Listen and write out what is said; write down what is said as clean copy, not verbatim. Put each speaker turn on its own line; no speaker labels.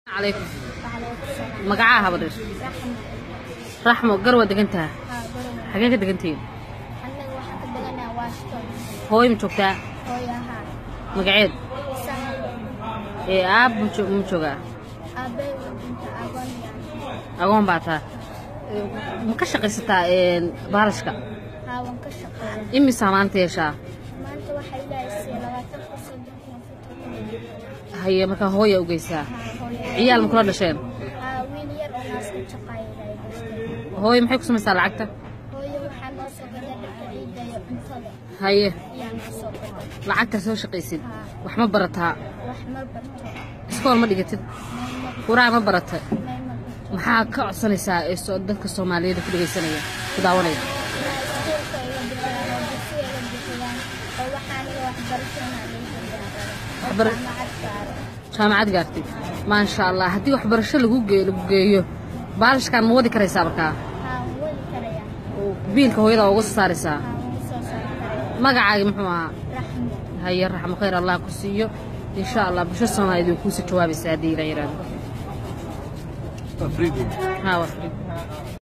Calaykum. Magacaa, habadhir? Raxmo, Garwa degan taha? Xagee ka degantihiin? Hooyo ma joogtaa? Magaceed? Ee aab ma joogaa? Agoon baa taa. Ma ka shaqaysataa baalashka? Imisaa maanta yeeshaa? Haye, markaa hooya u geysaa. Ciyaal ma kula dhasheen? Hooyo maxay ku samaysaa lacagta? Haye, lacagtaa soo shaqaysid. Wax ma barataa? Iskool ma dhigatid? Quraan ma barata? Maxaa ka codsanaysaa ee dadka Soomaaliyeed ku dhegaysanaya, ku daawanaya? Jaamacad gaartid, maasha Allah. Haddii waxbarasho lagu geeyo, baalashkaan ma wadi karaysaa? Markaa biilka hooyada waa uga soo saaraysaa. Magacaagi muxuu ahaa? Haye Raxmo, khayr Allah ku siiyo. Insha Allah bulsho Soomaaliyeed way kuusoo jawaabaysaa haddii ila yidhaahdo. Haa, waa free.